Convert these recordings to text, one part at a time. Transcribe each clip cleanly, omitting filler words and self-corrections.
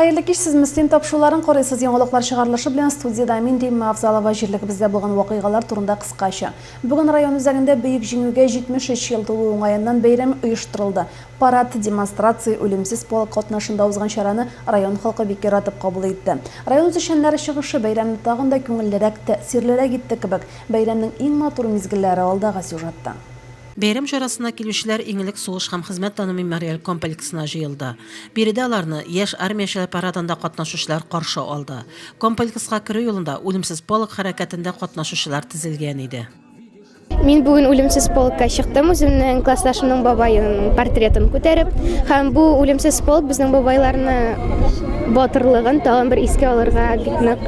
Хәерле кич, сез Мөслим тапшыруларын карыйсыз. Яңалыклар чыгарылышы белән студиядә мин Римма Афзалова. Җирлегебездә булган вакыйгалар турында кыскача. Бүген район үзәгендә Бөек Җиңүгә 73 ел тулу уңаеннан бәйрәм оештырылды. Парад, демонстрация, Үлемсез полк катнашында узган чараны район халкы бик яратып кабул итте. Район үзешчәннәре чыгышы бәйрәмне тагын да күңеллерәк, тәэсирлерәк итте кебек. Бәйрәмнең иң матур мизгелләре алдагы сюжетта. Бәйрәм чарасына килүчеләр иң элек Сугыш һәм хезмәт даны мемориаль комплексына җыелды. Биредә аларны Яшь армиячеләр парадында катнашучылар каршы алды. Комплекска керү юлында Үлемсез полк хәрәкәтендә катнашучылар тезелгән иде. Мин бүген Үлемсез полкка чыктым, үземнең классташымның бабаеның портретын күтәреп. Һәм бу Үлемсез полк безнең бабайларны батырлыгын тагын бер искә алырга бик нык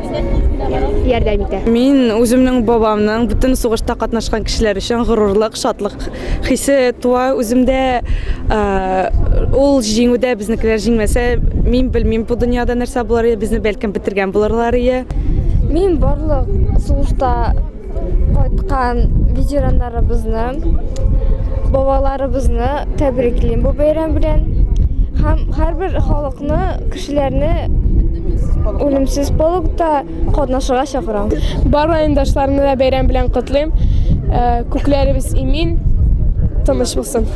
ярдәм итә. Мин үземнең бабамның бөтен сугышта катнашкан кешеләр өчен горурлык, шатлык хисе туа үземдә. Ул җиңүдә безнекеләр җиңмәсә, мин белмим, бу дөньяда нәрсә булыр иде, безне бәлкем бетергән булырлар иде. Мин барлык сугышта кайткан ветераннарыбызны, бабаларыбызны тәбриклим бу бәйрәм белән. Һәм һәрбер халыкны, кешеләрне Үлемсез полкта катнашырга чакырам. Бар райондашларны да бәйрәм белән котлыйм. Күкләребез имин, тыныч булсын.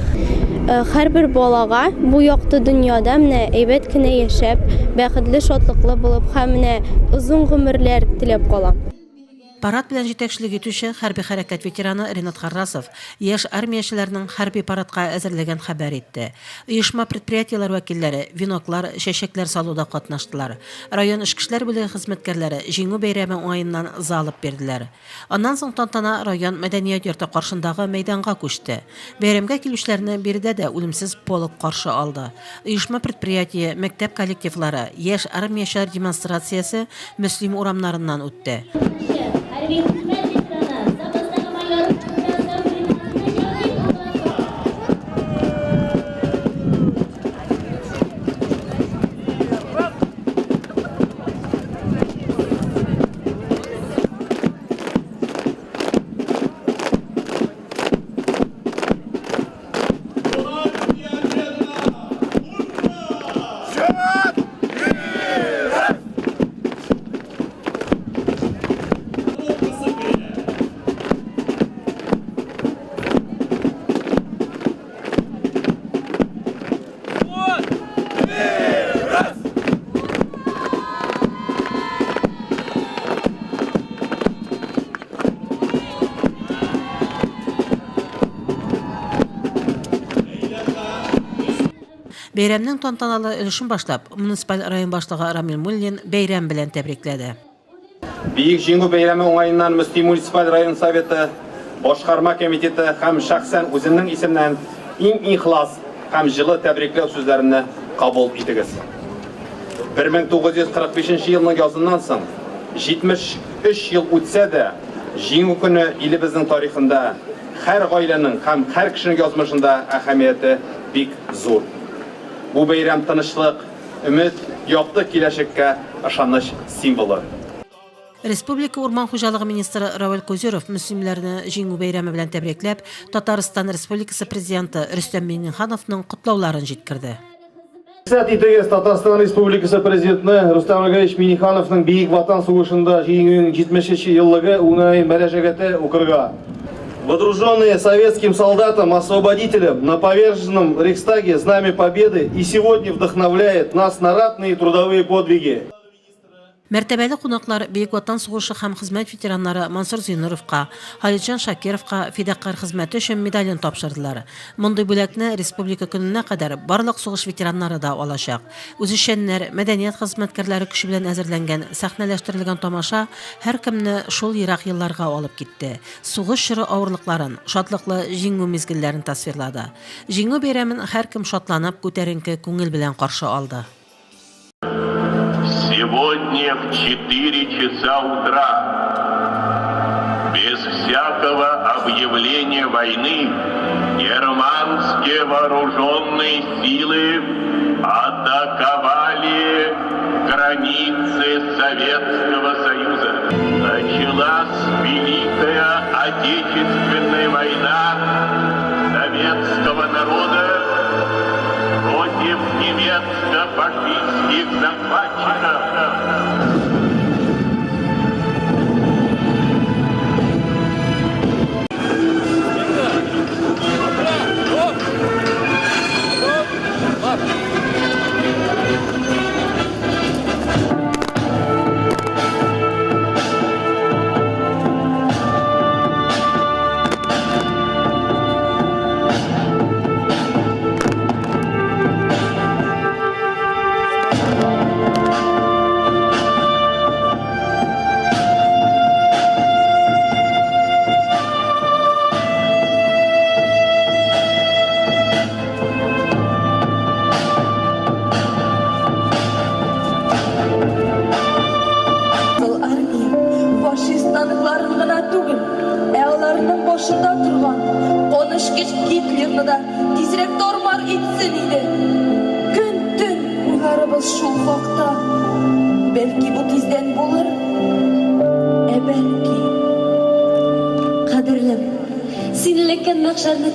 Һәрбер балага бу якты дөньяда менә әйбәт кенә яшәп, бәхетле, шатлыклы булып һәм менә озын гомерләр теләп калам. Парад белән җитәкчелек итүче хәрби хәрәкәт ветераны Ринат Харрасов яшь армиячеләрнең хәрби парадка әзерлеген хәбәр итте. Оешма-предприятиеләр вәкилләре веноклар, чәчәкләр салуда катнаштылар. Район эчке эшләр бүлеге хезмәткәрләре Җиңү бәйрәме уңаеннан залып бирделәр. Аннан соң тантана район мәдәният йорты каршындагы мәйданга күчте. Бәйрәмгә килүчеләрне биредә дә Үлемсез полк каршы алды. Оешма-предприятие, мәктәп коллективлары, яшь армиячеләр демонстрациясе Мөслим урамнарыннан үтте. Хәрби хезмәт ветераны, запастагы майор Рөстәм Ринат Җәвит улы. Бәйрәмнең тантаналы өлешен башлап, муниципаль район башлыгы Рамил Муллин бәйрәм белән тәбрикләде. Бөек Җиңү бәйрәме уңаеннан Мөслим муниципаль район Советы, Башкарма комитеты һәм шәхсән үземнең исемнән иң ихлас һәм җылы тәбрикләү сүзләремне кабул итегез. 1945 елның языннан соң 73 ел үтсә дә, Җиңү көне илебезнең тарихында, һәр гаиләнең һәм һәр кешенең язмышында әһәмияте бик зур. Бу бәйрәм тынычлык, өмет, якты киләчәккә ышаныч символы. Республика урман хуҗалыгы министры Равил Кузюров мөслимләрне Җиңү бәйрәме белән тәбрикләп, Татарстан Республикасы Президенты Рөстәм Миңнехановның котлауларын җиткерде. Рөхсәт итегез, Татарстан Республикасы Президентны Рөстәм Рөгалевич Миңнехановның Бөек Ватан сугышында җиңүнең 73 еллыгы уңай мөрәҗәгате укырга. Водруженные советским солдатом-освободителем на поверженном Рейхстаге Знамя Победы и сегодня вдохновляет нас на ратные трудовые подвиги. Мәртәбәле кунаклар Бөек Ватан сугышы һәм хезмәт ветераннары Мансур Зиннуровка, Халитҗан Шакировка фидакарь хезмәте өчен медален тапшырдылар. Мондый бүләкне Республика көненә кадәр барлык сугыш ветераннары да алачак. Үзешчәннәр, мәдәният хезмәткәрләре көче белән әзерләнгән сәхнәләштерелгән тамаша һәркемне шул ерак елларга алып китте, сугыш чоры авырлыкларын, шатлыклы Җиңү мизгелләрен тасвирлады. Җиңү бәйрәмен һәркем шатланып, күтәренке күңел белән каршы алды. Сегодня в 4 часа утра, без всякого объявления войны, германские вооруженные силы атаковали границы Советского Союза. Началась Великая Отечественная война советского народа против немецко-фашистских захватчиков.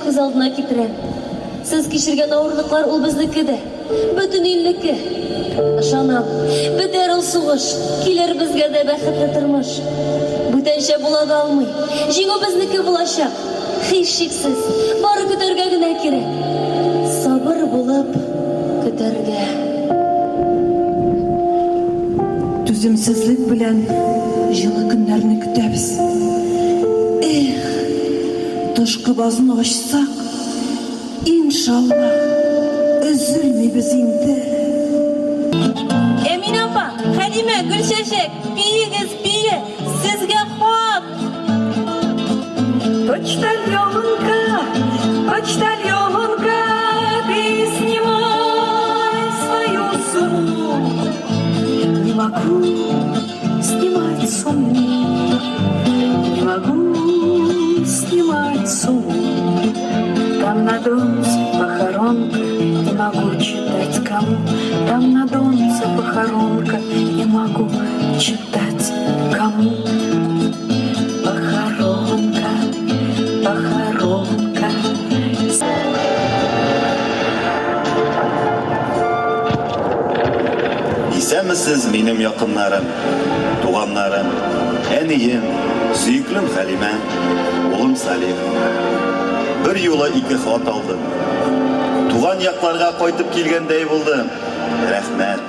Күз алдына китерәм. Сез кичергән авырлыклар ул безнеке дә, бөтен илнеке. Ышанам, бетәр ул сугыш, килер безгә дә бәхетле тормыш. Бүтәнчә була да алмый. Җиңү безнеке булачак. Һичшиксез, бары көтәргә генә кирәк. Сабыр булып көтәргә. Түземсезлек белән җылы көннәрне көтәбез. Эх, тышкы базны ачсак, иншаллах, өзелмибез инде. Әминә апа, Хәлимә, Гөлчәчәк, биегез, бие, сезгә хат. Почтальонка, почтальонка, ты снимай свою сумму. Не могу снимать сумму, не могу снимать сумму. Там на донце похоронка, не могу читать кому. Там на донце похоронка, не могу читать кому. Похоронка, похоронка. Исәнмесез, минем якыннарым, туганнарым, әнием, сөеклем Хәлимә, улым Салих. Бер юлы ике хат алдым. Туган якларга кайтып килгәндәй булдым. Рәхмәт.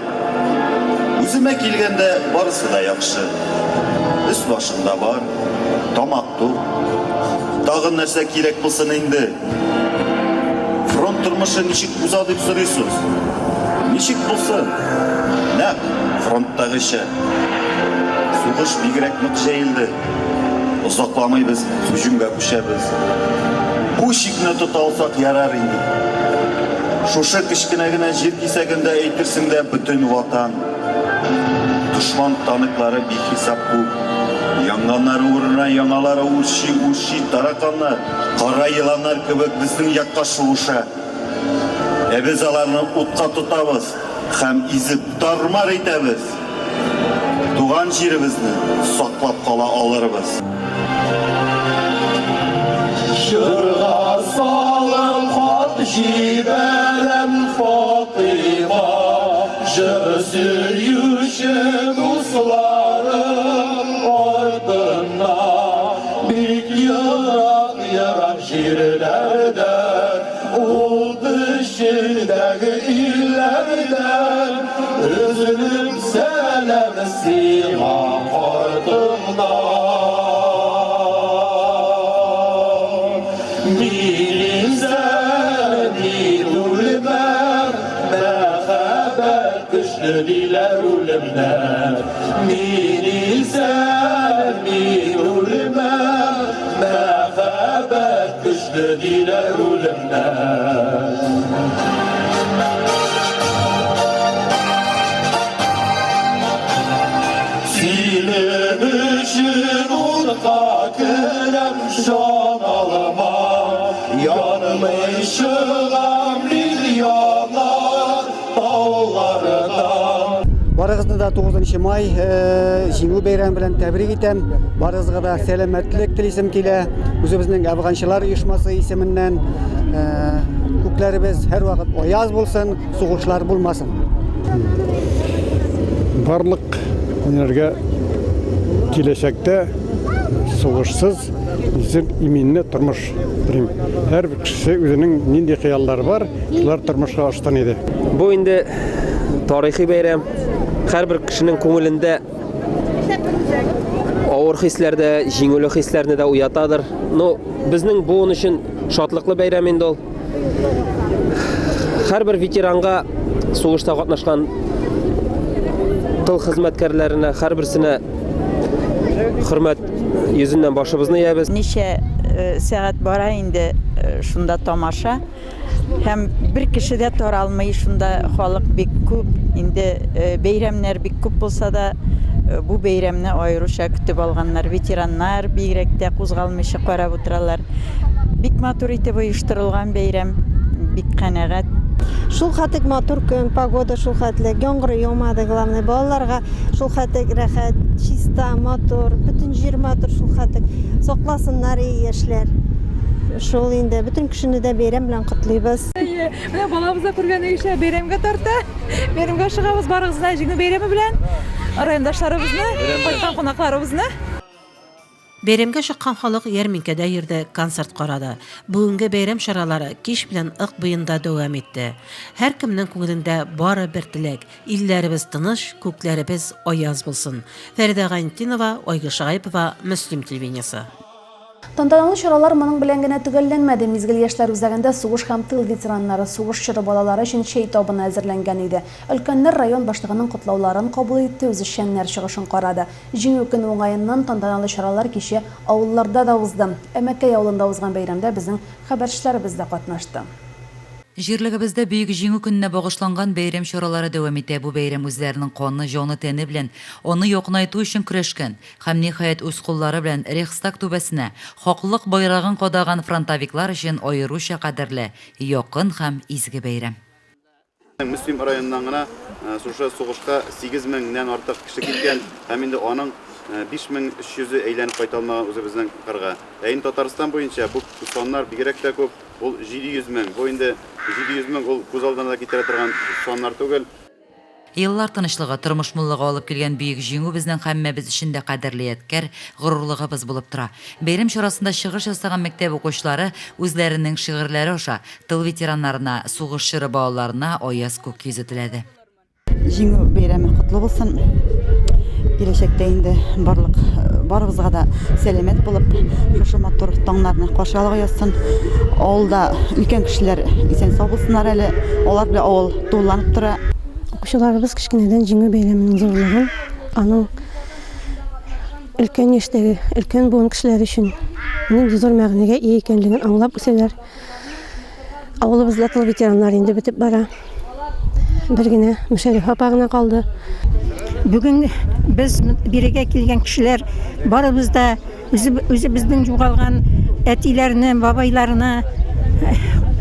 Үземә килгәндә барысы да яхшы. Өс башымда бар, тамак тук. Тагын нәрсә кирәк булсын инде? Фронт тормышы ничек уза дип сорыйсыз? Ничек булсын? Нәкъ фронттагыча. Сугыш бигрәк нык җәелде. Озакламый без һөҗүмгә күчәбез. Бу чикне тота алсак ярар инде. Шушы кечкенә генә җир кисәгендә әйтерсең дә бөтен ватан. Дошман танклары бихисап күп. Янганнары урынына яңалары үрчи-үрчи тараканнар, кара еланнар кебек безнең якка шуыша. Ә без аларны утка тотабыз һәм изеп тармар итәбез. Туган җиребезне саклап кала алырбыз. Җырга салып хат җибәрәм Фатыйма, җыр сөюче дусларым артыннан, бик ерак-ерак җирләрдән, ут эчендәге илләрдән, өзелеп сәлам сиңа картымнан. Мин исән, үлмәм, мәхәббәт көчле диләр үлемнән. Мин исән, мин үлмәм, мәхәббәт көчле диләр үлемнән. Синең өчен утка керәм, җан алмам, янмый чыгам миллионнар таулардан. Барыгызны Барыгызны да 9 май Җиңү бәйрәме белән тәбрик итәм. Барыгызга да сәламәтлек телисем килә. Үзебезнең әфганчылар оешмасы исеменнән күкләребез һәрвакыт аяз булсын, сугышлар булмасын. Барлык ниләргә киләчәктә сугышсыз үзен иминле тормыш телим. Һәрбер кеше үзенең нинди хыяллары бар, шулар тормышка ашсын иде. Бу инде тарихи бәйрәм. Һәрбер кешенең күңелендә авыр хисләр дә, җиңүле хисләрне дә уятадыр. Ну, безнең буын өчен шатлыклы бәйрәм инде ул. Һәрбер ветеранга сугышта катнашкан тыл хезмәткәрләренә һәрберсенә хөрмәт йөзеннән башыбызны иябез. Ничә сәгать бара инде шунда тамаша. Һәм бер кеше дә таралмый, шунда халык бик күп. Инде бәйрәмнәр бик күп булса да, бу бәйрәмне аеруча көтеп алганнар. Ветераннар бигрәк тә кузгалмыйча карап утыралар. Бик матур итеп оештырылган бәйрәм, бик канәгать. Шул хәтлек матур көн, погода шул хәтлек, яңгыр яумады, главное, балаларга шул хәтлек рәхәт, чиста, матур, бөтен җир матур шул хәтлек. Сакласыннар и яшьләр. Шул инде бөтен кешене дә бәйрәм белән котлыйбыз. Әйе, менә балабыз да күргән өйчә бәйрәмгә тарта. Бәйрәмгә ашыгабыз барыгызны да Җиңү бәйрәме белән, райондашларыбызны, кайткан кунакларыбызны. Бәйрәмгә чыккан халык ярминкәдә йөрде, концерт карады. Бүгенге бәйрәм чаралары кич белән Ык буенда дәвам итте. Һәркемнең күңелендә бары бер теләк, илләребез тыныч, күкләребез аяз булсын. Фәридә Гайнетдинова, Айгөл Шаипова, Мөслим телевидениесе. Тантаналы чаралар моның белән генә төгәлләнмәде. Мизгел яшьләр үзәгендә сугыш һәм тыл ветераннары, сугыш чоры балалары өчен чәй табыны әзерләнгән иде. Өлкәннәр район башлыгының котлауларын кабул итте, үзешчәннәр чыгышын карады. Җиңү көне уңаеннан тантаналы чаралар кичә авылларда да узды. Әмәкәй авылында узган бәйрәмдә безнең хәбәрчеләребез дә катнашты. Җирлегебездә Бөек Җиңү көненә багышланган бәйрәм чаралары дәвам итә. Бу бәйрәм үзләренең каны, җаны-тәне белән аны якынайту өчен көрәшкән һәм, ниһаять, үз куллары белән Рейхстаг түбәсенә хаклык байрагын кадаган фронтовиклар өчен аеруча кадерле, якын һәм изге бәйрәм. Мөслим районыннан гына шушы сугышка 8 меңнән артык кеше киткән һәм инде аның 5300 е әйләнеп кайта алмаган үзебезнең кырга. Ә инде Татарстан буенча бу саннар бигрәк тә күп, ул 700 мең. Бу инде 700 мең ул күз алдына да китерә торган саннар түгел. Еллар тынычлыгы, тормыш муллыгы алып килгән Бөек Җиңү безнең һәммәбез өчен дә кадерле ядкәр, горурлыгыбыз булып тора. Бәйрәм чарасында чыгыш ясаган мәктәп укучылары үзләренең шигырьләре аша тыл ветераннарына, сугыш чоры балаларына аяз күк йөзе теләде. Җиңү бәйрәме котлы булсын. Киләчәктә инде барлык барыбызга да сәламәт булып, шушы матур таңнарны каршы алырга язсын. Авылда өлкән кешеләр исән-сау булсыннар әле. Алар белән авыл тулыланып тора. Укучыларыбыз кечкенәдән Җиңү бәйрәменең зурлыгын, аның өлкән яшьтәге, өлкән буын кешеләре өчен нинди зур мәгънәгә ия икәнлеген аңлап үсәләр. Авылыбызда тыл ветераннары инде бетеп бара. Бер генә Мөшәриф апа гына калды. Бүген без бирегә килгән кешеләр барыбыз да үзебезнең югалган әтиләрне, бабайларны,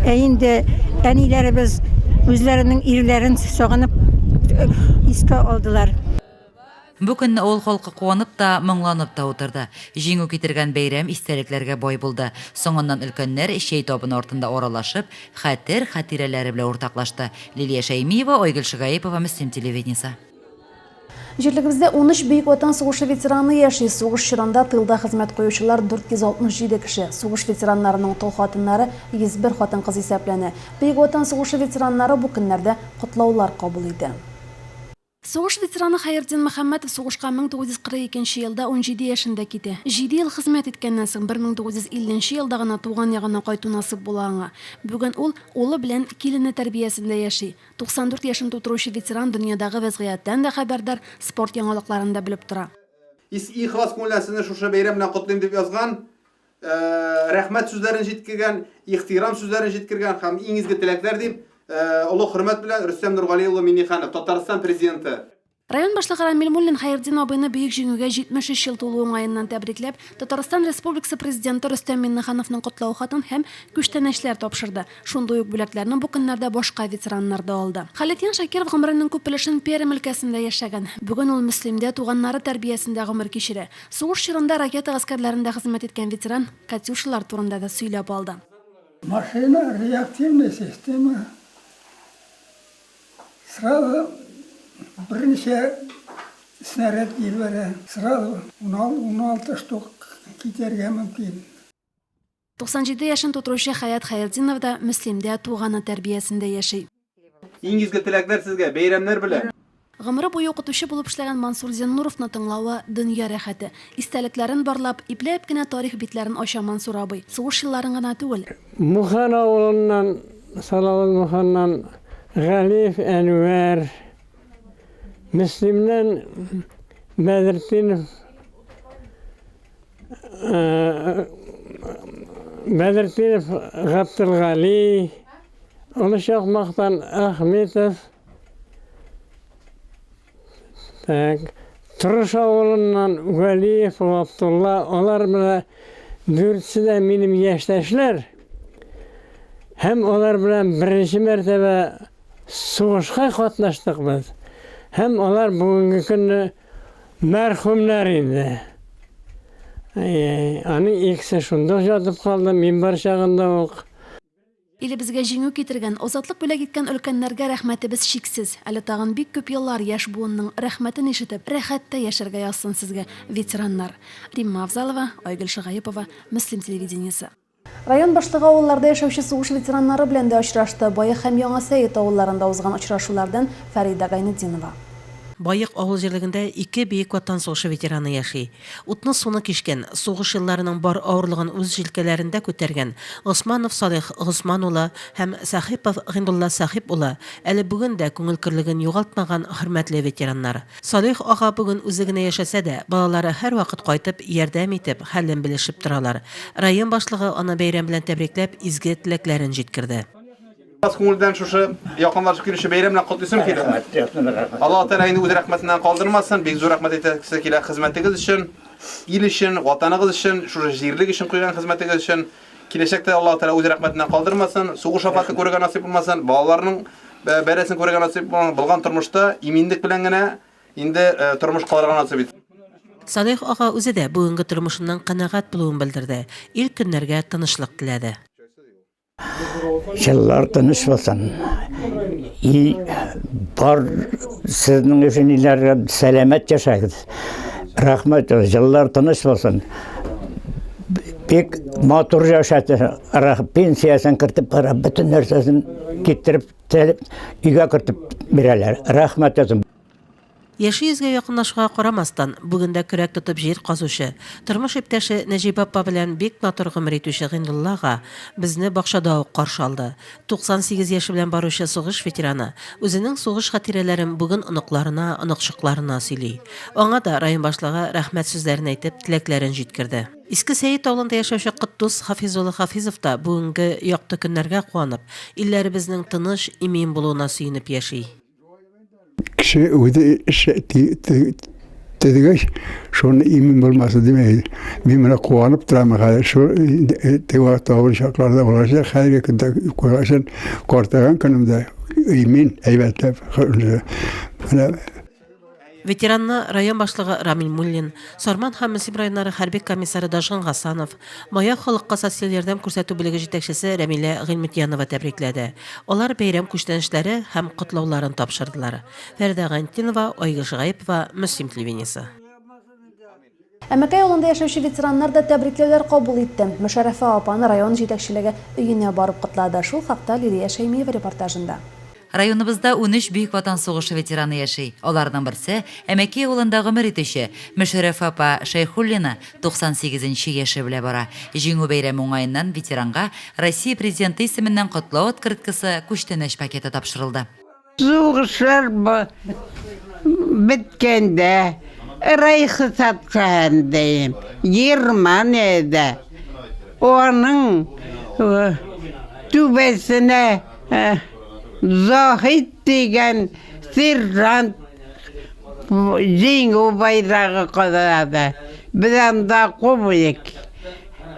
ә инде әниләребез үзләренең ирләрен сагынып искә алдылар. Бу көнне авыл халкы куанып та, моңланып та утырды. Җиңү китергән бәйрәм истәлекләргә бай булды. Соңыннан өлкәннәр чәй табыны артында аралашып, хәтер, хатирәләре белән уртаклашты. Лилия Шәймиева, Айгөл Шигаипова, Мөслим телевидениесе. Җирлегебездә 13 Бөек Ватан сугышы ветераны яши. Сугыш чорында тылда хезмәт куючылар 467 кеше. Сугыш ветераннарының тол хатыннары 101 хатын-кыз исәпләнә. Бөек Ватан сугышы ветераннары бу көннәрдә котлаулар кабул итә. Сугыш ветераны Хәертдин Мөхәммәтов сугышка 1942 нче елда 17 яшендә китә. Җиде ел хезмәт иткәннән соң, 1950 нче елда гына туган ягына кайту насыйп була аңа. Бүген ул улы белән килене тәрбиясендә яши. 94 яшен тутыручы ветеран дөньядагы вәзгыятьтән дә хәбәрдар, спорт яңалыкларын да белеп тора. Ис ихлас күңелдән сезне шушы бәйрәм белән котлыйм, дип язган, рәхмәт сүзләрен җиткергән, ихтирам сүзләрен җиткергән һәм иң изге теләкләр дип, олы хөрмәт белән Рөстәм Нургали улы Миңнеханов, Татарстан Президенты. Район башлыгы Рамил Муллин Хәертдин абыйны Бөек Җиңүгә 73 ел тулу уңаеннан тәбрикләп, Татарстан Республикасы Президенты Рөстәм Миңнехановның котлау хатын һәм күчтәнәчләр тапшырды. Шундый ук бүләкләрне бу көннәрдә башка ветераннар да алды. Халитьян Шакиров гомеренең күп өлешен Пермь өлкәсендә яшәгән. Бүген ул Мөслимдә туганнары тәрбиясендә гомер кичерә. Сугыш чорында ракета гаскәрләрендә хезмәт иткән ветеран Катюшалар турында да сөйләп алды. Машина реактивная система. Сразу берничә снаряд җибәрә. Сразу 16 штук китәргә мөмкин. 97 яшен тутыручы Хәят Хәертдинов да Мөслимдә туганы тәрбиясендә яши. Иң изге теләкләр сезгә, бәйрәмнәр белән! Гомере буе укытучы булып эшләгән Мансур Зиннуровны тыңлавы, дөнья рәхәте. Истәлекләрен барлап, ипләп кенә тарих битләрен ача Мансур абый. Сугыш елларын гына түгел. Мухан авылыннан, Салават Муханнан Галиев Әнвәр, Мөслимнән Бәдертдинов Бәдертдинов Габделгали, Олы Чакмактан Ахметов, Так. Торыш авылыннан Вәлиев Габдулла, алар менә дүртесе дә минем яшьтәшләр. Һәм алар белән беренче мәртәбә сугышка катнаштык без. Һәм алар бүгенге көнне мәрхүмнәр инде. Аның икесе шунда ятып калды, мин бар чагында ук. Илебезгә җиңү китергән, азатлык бүләк иткән өлкәннәргә рәхмәтебез чиксез. Әле тагын бик күп еллар яшь буынның рәхмәтен ишетеп, рәхәттә яшәргә язсын сезгә, ветераннар. Римма Авзалова, Айгөл Шагаепова, Мөслим телевидениесе. Район башлыгы авылларда яшәүче сугыш ветераннары белән дә очрашты. Баек һәм Яңа Сәет авылларында узган очрашулардан Фәридә Гайнетдинова. Баек авыл җирлегендә ике Бөек Ватан сугышы ветераны яши. Утны-суны кичкән, сугыш елларының бар авырлыгын үз җилкәләрендә күтәргән Госманов Салих Госман улы һәм Сәхипов Гыйндулла Сәхип улы әле бүген дә күңел көрлеген югалтмаган хөрмәтле ветераннар. Салих ага бүген үзе генә яшәсә дә, балалары һәрвакыт кайтып, ярдәм итеп, хәлен белешеп торалар. Район башлыгы аны бәйрәм белән тәбрикләп, изге теләкләрен җиткерде. Ихлас күңелдән шушы якынлашып килүче бәйрәм белән котлыйсым килә. Аллаһ Тәгалә инде үз рәхмәтеннән калдырмасын. Бик зур рәхмәт әйтәсе килә хезмәтегез өчен, ил өчен, ватаныгыз өчен, шушы җирлек өчен куйган хезмәтегез өчен. Киләчәктә Аллаһ Тәгалә үз рәхмәтеннән калдырмасын, сугыш афаты күрергә насыйп булмасын, балаларның э, бәласен күрергә насыйп булмасын. Булган тормышта иминлек белән генә инде э, тормыш калырга насыйп итсен. Салих ага үзе дә бүгенге тормышыннан канәгать булуын белдерде, ил-көннәргә тынычлык теләде. Еллар тыныч булсын. И бар сезнең өчен иләргә сәламәт яшәгез. Рәхмәт, еллар тыныч булсын. Бик матур яшәде. Пенсиясен кертеп бара, бөтен нәрсәсен китереп, өйгә кертеп бирәләр. Рәхмәт язын. Яше йөзгә якынлашуга карамастан, бүген дә көрәк тотып җир казучы, тормыш иптәше Нәҗибә апа белән бик матур гомер итүче Гыйндулла ага безне бакчада ук каршы алды. 98 яше белән баручы сугыш ветераны үзенең сугыш хатирәләрен бүген оныкларына, оныкчыкларына сөйли. Аңа да район башлыгы рәхмәт сүзләрен әйтеп, теләкләрен җиткерде. Иске Сәет авылында яшәүче Котдус Хафиз улы Хафизов та бүгенге якты көннәргә куанып, илләребезнең тыныч, имин булуына сөенеп яши. Кеше үзе эш төзегәч, шуны имин булмасын димәй. Мин менә куанып торам хәзер. Шул теге вакытта авыр чакларда булачак, хәзерге көндә куйгачын картайган көнемдә имин, әйбәтләп. Менә Ветеранны район башлыгы Рамил Муллин, Сарман һәм Мөслим районнары хәрби комиссары Дажгын Гасанов, Маяк халыкка социаль ярдәм күрсәтү бүлеге җитәкчесе Рәмилә Гыйльметьянова тәбрикләде. Алар бәйрәм күчтәнәчләре һәм котлауларын тапшырдылар. Фәридә Гайнетдинова, Айгөл Шагаипова, Мөслим телевидениесе. Әмәкәй авылында яшәүче ветераннар да тәбрикләүләр кабул итте. Мөшәрәфә апаны район җитәкчелеге өенә барып котлады. Шул хакта Лилия Шәймиева репортажында. Районыбызда унөч Бөек Ватан сугышы ветераны яши. Аларның берсе, Әмәкәй авылында гомер итүче Мөшәрәфә апа Шәйхуллина 98 нче яше белә бара. Җиңү бәйрәме уңаеннан ветеранга Россия Президенты исеменнән котлау открыткасы, күчтәнәч пакеты тапшырылды. Сугышлар беткәндә, райхисап шәһәрендәем, Германиядә. Аның түбәсенә Заһид дигән сержант Җиңү байрагы кадады. Без анда күп идек.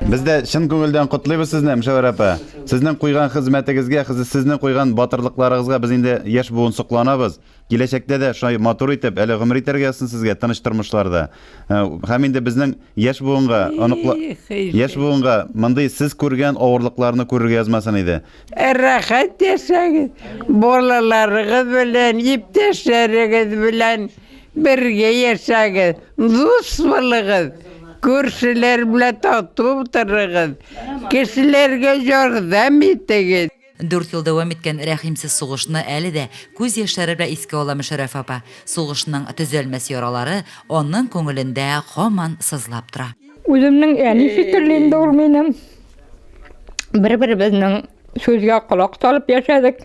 Без дә чын күңелдән котлыйбыз сезне, Мөшәвәрә апа. Сезнең куйган хезмәтегезгә, сезнең куйган батырлыкларыгызга без инде яшь буын сокланабыз. Киләчәктә дә шулай матур итеп, әле гомер итәргә язсын сезгә тыныч тормышларда. Һәм инде безнең яшь буынга, оныкла, яшь буынга мондый сез күргән авырлыкларны күрергә язмасын иде. Рәхәт яшәгез, балаларыгыз белән, иптәшләрегез белән бергә яшәгез, дус булыгыз, күршеләр белән тату торыгыз, кешеләргә ярдәм итегез. Дүрт ел дәвам иткән рәхимсез сугышны әле дә күз яшьләре белән искә ала Мөшәрәф апа. Сугышның төзәлмәс яралары аның күңелендә һаман сызлап тора. Үземнең әни шикелле инде ул минем. Бер-беребезнең сүзгә колак салып яшәдек.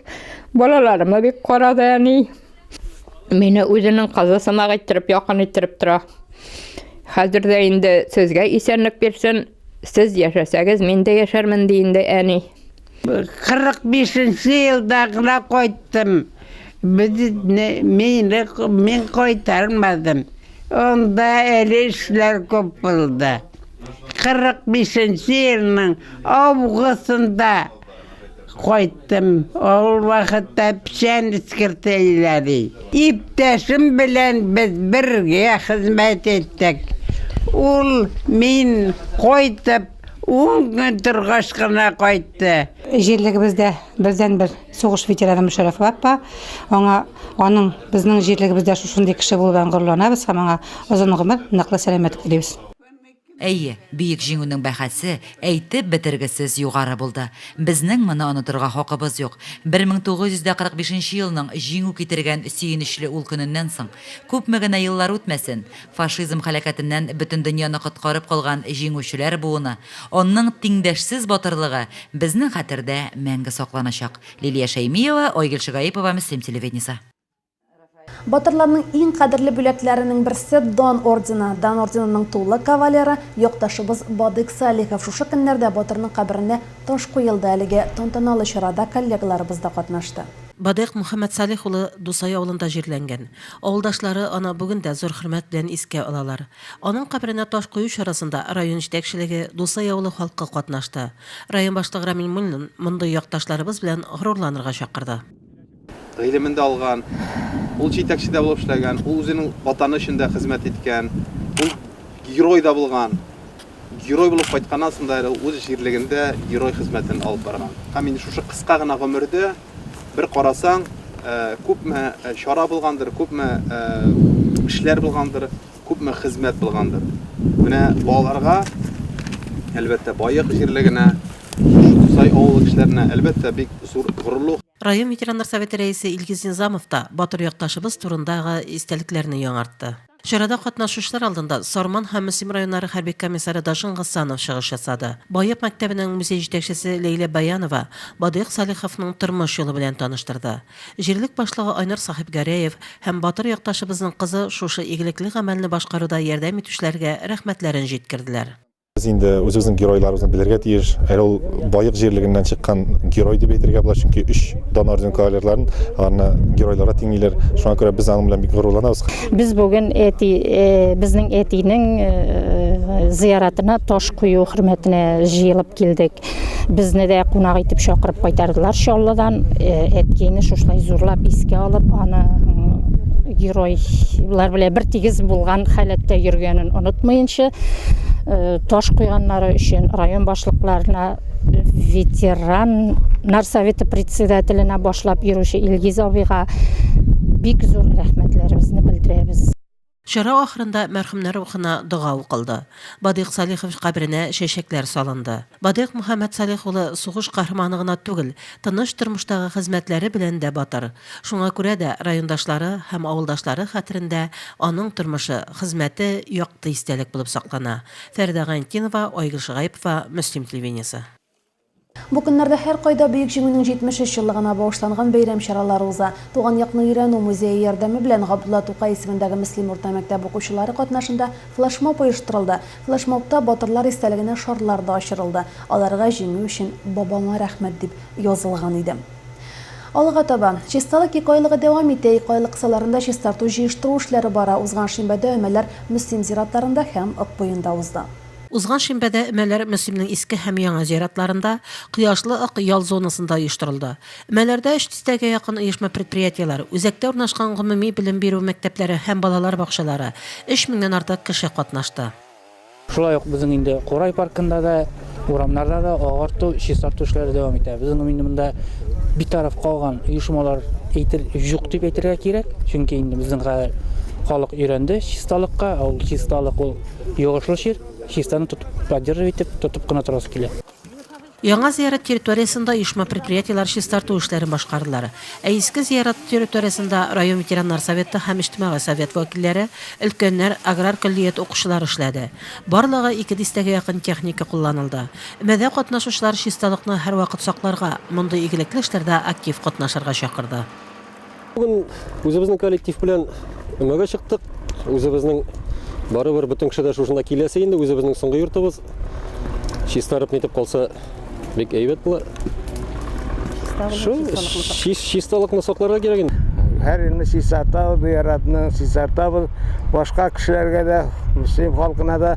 Балаларыма бик карады әни. Мине үзенең кызы сымак иттереп, якын иттереп тора. Хәзер дә инде сезгә исәнлек бирсен, сез яшәсәгез, мин дә яшәрмен, ди инде әни. 45 нче елда гына кайттым. Безне, мине, мин кайтармадым. Анда әле эшләр күп булды. 45 нче елның августында кайттым. Ул вакытта печән эскертә иделәр. Иптәшем белән без бергә хезмәт иттек. Ул мин кайтып Ун көн торгач кына кайтты. Җирлегебездә бердәнбер сугыш ветераны Мөшәрәфова апа. Аңа, аның безнең җирлегебездә шушындый кеше булудан горурланабыз һәм аңа озын гомер, ныклы сәламәтлек телибез. Әйе, Бөек Җиңүнең бәһасе әйтеп бетергесез югары булды. Безнең моны онытырга хакыбыз юк. 1945 нче елның Җиңү китергән сөенечле ул көненнән соң, күпме генә еллар үтмәсен, Фашизм һәлакәтеннән бөтен дөньяны коткарып калган җиңүчеләр буыны, аның тиңдәшсез батырлыгы безнең хәтердә мәңге сакланачак. Лилия Шәймиева, Айгөл Шигаипова, Мөслим телевидениесе. Батырларның иң кадерле бүләкләренең берсе, Дан ордены. Дан орденының тулы кавалеры, якташыбыз Бадыйк Салихов. Шушы көннәрдә батырның каберенә таш куелды. Әлеге тантаналы чарада коллегаларыбыз да катнашты. Бадыйк Мөхәммәтсалих улы Дусай авылында җирләнгән. Авылдашлары аны бүген дә зур хөрмәт белән искә алалар. Аның каберенә таш кую чарасында район җитәкчелеге, Дусай авылы халкы катнашты. Район башлыгы Рамил Муллин мондый якташларыбыз белән горурланырга чакырды. Гыйлемен дә алган, ул җитәкче дә булып эшләгән, ул үзенең Ватаны өчен дә хезмәт иткән, ул герой да булган. Герой булып кайтканнан соң да әле ул үз җирлегендә герой хезмәтен алып барган. Һәм инде шушы кыска гына гомердә бер карасаң, күпме чара булгандыр, күпме эшләр булгандыр, күпме хезмәт булгандыр. Менә балаларга, әлбәттә, Баек җирлегенә, шушы Тусай авылы кешеләренә, әлбәттә, бик зур горурлык. Район ветераннар советы рәисе Илгиз Низамов та батыр якташыбыз турындагы истәлекләрне яңартты. Чарада катнашучылар алдында Сарман һәм Мөслим районнары хәрби комиссары Дашин Гасанов чыгыш ясады. Баек мәктәбенең музей җитәкчесе Ләйлә Баянова Бадыйк Салиховның тормыш юлы белән таныштырды. Җирлек башлыгы Айнур Сахипгәрәев һәм батыр якташыбызның кызы шушы игелекле гамәлне башкаруда ярдәм итүчеләргә рәхмәтләрен җиткерделәр. Без инде үзебезнең геройларыбызны белергә тиеш. Әле ул Баек җирлегеннән чыккан герой дип әйтергә була, чөнки өч дан орден кавалерларын аларны геройларга тиңлиләр. Шуңа күрә без аның белән бик горурланабыз. Без бүген әти, безнең әтинең зыяратына таш кую хөрмәтенә җыелып килдек. Безне дә кунак итеп чакырып кайтардылар Чаллыдан. Әткәйне шушылай зурлап искә алып, аны геройлар белән бер тигез булган халәттә йөргәнен онытмыйнча, таш куйганнары өчен район башлыкларына, ветераннар советы председателенә башлап йөрүче Илгиз абыйга бик зур рәхмәтләребезне белдерәбез. Чара ахырында мәрхүмнәр рухына дога укылды. Бадыйк Салихов каберенә чәчәкләр салынды. Бадыйк Мөхәммәтсалих улы сугыш каһарманы гына түгел, тыныч тормыштагы хезмәтләре белән дә батыр. Шуңа күрә дә райондашлары һәм авылдашлары хәтерендә аның тормышы, хезмәте якты истәлек булып саклана. Фәридә Гайнтдинова, Айгөл Шыгаепова, Мөслим телевидениесе. Бу көннәрдә һәркайда Бөек Җиңүнең 73 еллыгына багышланган бәйрәм чаралары уза. Туган якны өйрәнү музее ярдәме белән Габдулла Тукай исемендәге Мөслим урта мәктәбе укучылары катнашында флешмоб оештырылды. Флешмобта батырлар истәлегенә шарлар да очырылды. Аларга Җиңү өчен бабаңа рәхмәт дип язылган иде. Алга таба. Чисталык икеайлыгы дәвам итә. Икеайлык кысаларында чистарту-җыештыру эшләре бара. Узган шимбәдә өмәләр Мөслим зиратларында һәм Ык буенда узды. Узган шимбәдә өмәләр Мөслимнең Иске һәм Яңа зиратларында, Кояшлы Ык ял зонасында оештырылды. Өмәләрдә өч дистәгә якын оешма-предприятиеләр, үзәктә урнашкан гомуми белем бирү мәктәпләре һәм балалар бакчалары, өч меңнән артык кеше катнашты. Шулай ук безнең инде Курай паркында да, урамнарда да агарту, чистарту эшләре дәвам итә. Безнең инде монда битараф калган оешмалар әйтер юк дип әйтергә кирәк, чөнки инде безнең хәзер халык өйрәнде чисталыкка, ә ул чисталык ул йогышлы чир, чистаны тотып, поддерживать итеп, тотып кына торасы килә. Яңа зиярат территориясендә оешма-предприятиеләр чистарту эшләрен башкардылар. Ә Иске зиярат территориясендә район ветераннар советы һәм иҗтимагый совет вәкилләре, өлкәннәр, аграр көллият укучылары эшләде. Барлыгы ике дистәгә якын техника кулланылды. Өмәдә катнашучылар чисталыкны һәрвакыт сакларга, мондый игелекле эшләрдә актив катнашырга чакырды. Бүген үзебезнең коллектив белән өмәгә чыктык. Үзебезнең барыбер бөтен кеше дә шушында киләсе инде, үзебезнең соңгы йортыбыз. Чистарып нитеп калса, бик әйбәт була. Шул чисталыкны сакларга кирәк инде. Һәр елны чистартабыз, зыяратны чистартабыз. Башка кешеләргә дә, мөслим халкына да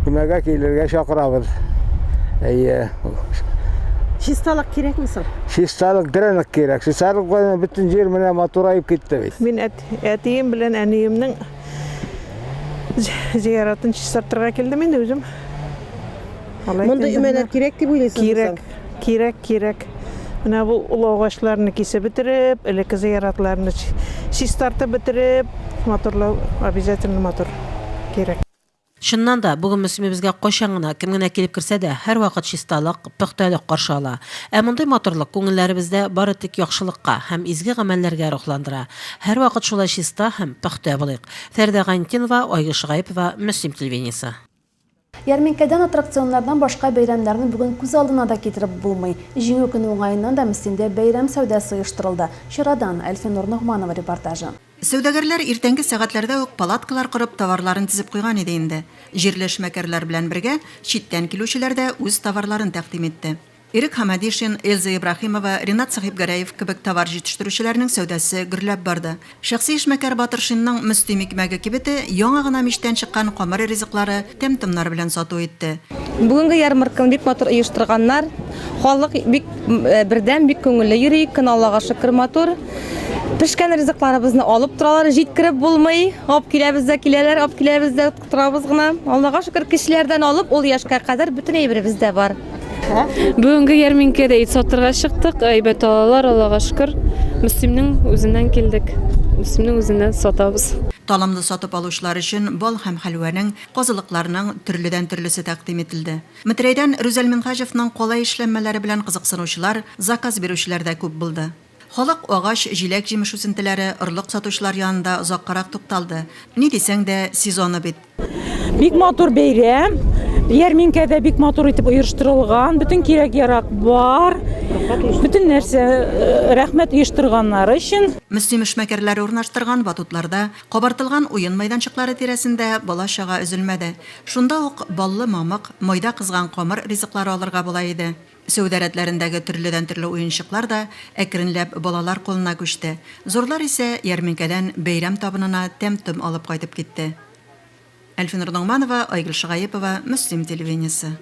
өмәгә килергә чакырабыз. Әйе. Чисталык кирәкме соң? Чисталык дөрәнек кирәк. Чисталык белән бөтен җир менә матураеп китте бит. Мин әтием белән әниемнең зияратын чистартырга килдем инде үзем. Мондый өмәләр кирәк дип уйлыйсызмы Кирәк, кирәк, кирәк. Менә бу олы агачларны кисеп бетереп, элекке зияратларны чистартып бетереп, матурлау обязательно матур кирәк. Чыннан да, бүген Мөслимебезгә кайчан гына, кем генә килеп керсә дә, һәрвакыт чисталык, пөхтәлек каршы ала. Ә мондый матурлык күңелләребездә бары тик яхшылыкка һәм изге гамәлләргә рухландыра. Һәрвакыт шулай чиста һәм пөхтә булыйк. Фәридә Гайнетдинова, Айгөл Шөгаепова, Мөслим телевидениесе. Ярминкәдән, аттракционнардан башка бәйрәмнәрне бүген күз алдына да китереп булмый. Җиңү көне уңаеннан да Мөслимдә бәйрәм сәүдәсе оештырылды. Чарадан, Әлфинур Ногманова репортажы. Сәүдәгәрләр иртәнге сәгатьләрдә үк палаткалар корып, товарларын тезеп куйган иде инде. Җирле эшмәкәрләр белән бергә, читтән килүчеләр дә үз товарларын тәкъдим итте. Ирек Хамадишин, Эльза Ибраһимова, Ринат Сәхибгәрәев кебек товар җитештерүчеләрнең сәүдәсе гөрләп барды. Шәхси эшмәкәр Батыршинның Мөслим икмәге кибете яңа гына мичтән чыккан камыр ризыклары, тәм-томнар белән сату итте. Бүгенге ярмарканы бик матур оештырганнар. Халык бик бердәм, бик күңелле йөри. Көн Аллага шөкер матур. Пешкән ризыкларыбызны алып торалар, җиткереп булмый. Алып киләбез дә киләләр, алып киләбез дә торабыз гына. Аллага шөкер, кешеләрдән алып ул яшькә кадәр бөтен әйберебез дә бар. Бүгенге ярминкәдә ит сатырга чыктык. Әйбәт алалар, Аллага шөкер. Мөслимнең үзеннән килдек. Мөслимнең үзеннән сатабыз. Талымлы сатып алучылар өчен бал һәм хәлвәнең, казылыкларның төрледән-төрлесе тәкъдим ителде. Метрәйдән Рүзәл Минһаҗевның калай эшләнмәләре белән кызыксынучылар, заказ бирүчеләр дә күп булды. Халык агач, җиләк-җимеш үсентеләре, орлык сатучылар янында озаккарак тукталды. Ни дисәң дә, сезоны бит. Бик матур бәйрәм. Ярминкә дә бик матур итеп оештырылган. Бөтен кирәк-ярак бар. Бөтен нәрсә рәхмәт оештырганнары өчен. Мөслим эшмәкәрләре урнаштырган батутларда, кабартылган уен мәйданчыклары тирәсендә бала-чага өзелмәде. Шунда ук баллы мамык, майда кызган камыр ризыклары алырга була иде. Сәүдә рәтләрендәге төрледән-төрле уенчыклар да әкренләп балалар кулына күчте. Зурлар исә ярминкәдән бәйрәм табынына тәм-том алып кайтып китте. Әлфинур Ногманова, Айгөл Шыгаепова, Мөслим телевидениесе.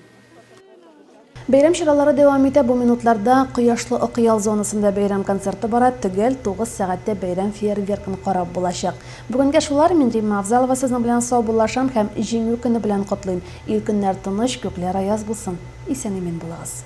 Бәйрәм чаралары дәвам итә. Бу минутларда Кояшлы Ык ял зонасында бәйрәм концерты бара. Төгәл 9 сәгатьтә бәйрәм фейерверкын карап булачак. Бүгенгә шулар. Мин Римма Авзалова сезнең белән саубуллашам һәм Җиңү көне белән котлыйм. Ил-көннәр тыныч, күкләр аяз булсын. Исән-имин булыгыз.